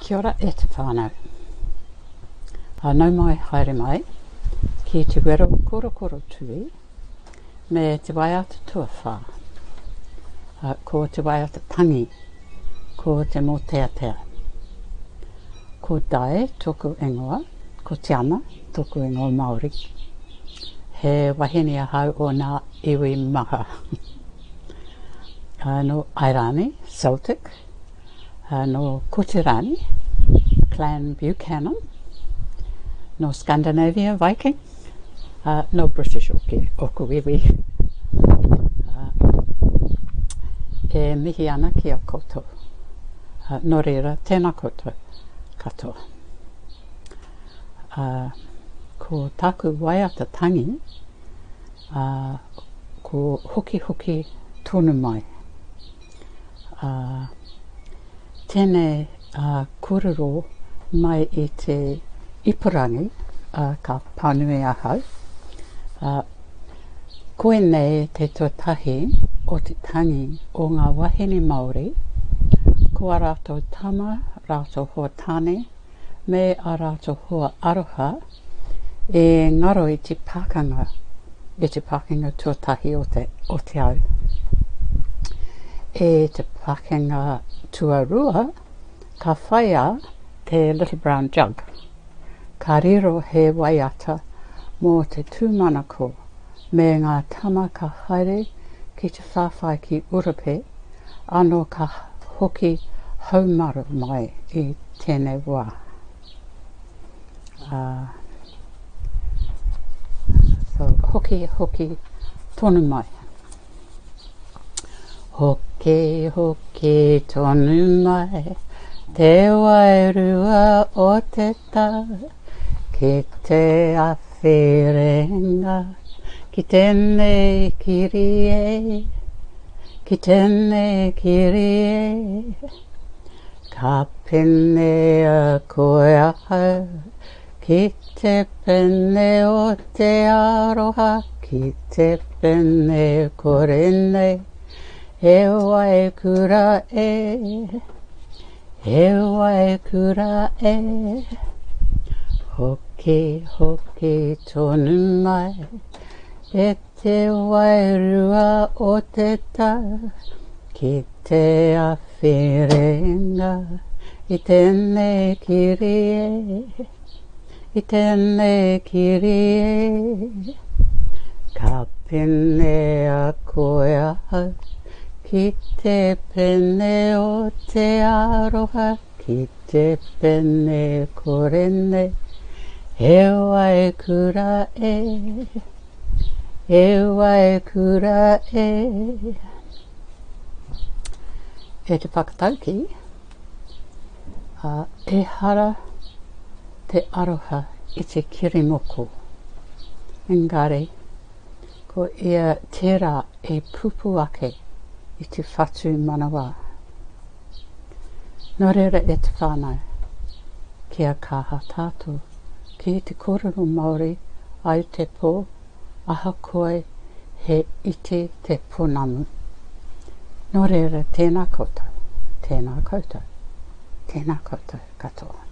Kia ora e te whānau. Nau mai haere mai ki te wero korokoro tui me te waiata tuawhā. Ko te waiata tangi, ko te mōteatea. Ko Dai tōku ingoa, ko Tiana tōku ingoa Māori. He wahine ahau o nā iwi maha. Nō Airani, Celtic, Nō Kotirani, Clan Buchanan, nō Scandinavia, Viking, nō British hoki ōku iwi. E mihi ana ki a koutou. Nō reira, tēnā koutou katoa. Ko tāku waiata tangi, ko Hokihoki Tonu Mai. Ā, tēnei kōrero mai i te ipurangi, ā, ka pānui ahau, ā, koinei te tuatahi o te tangi o ngā wāhine Māori, ko ā rātou tama, rātou hoa tāne, me ā rātou hoa aroha e ngaro i te pakanga, i te pakanga tuatahi o te, o te au. E te pakanga tuarua, ka whaia te Little Brown Jug. Ka riro he waiata mō te tūmanako me ngā tama ka haere ki te whawhai ki Urape, anō ka hoki haumaru mai i tēnei wā. Ā, so hoki, hoki tonu mai. Hoki, hoki tonu mai te wairua o te tau ki te awhirenga ki tēnei kiri e, ki tēnei kiri e. Ka penea koe ahau ki te pene o te aroha, ki te pene kore nei e waikura e, e waikura e. Hoki, hoki tonu mai e te wairua o te tau, ki te awhirenga i tēnei kiri e, i tēnei kiri e. Ka penea koe ahau ki te pene o te aroha, ki te pene kore nei e waikura e, e waikura e. E te whakataukī, ā, ehara te aroha i te kirimoko, engari ko ia tērā e pupū ake i te whatu manawa. Nō reira e te whānau, kia kaha tātou ki te kōrero Māori ai te pō, ahakoa he iti te pounamu. Nō reira, tēnā koutou, tēnā koutou, tēnā koutou katoa.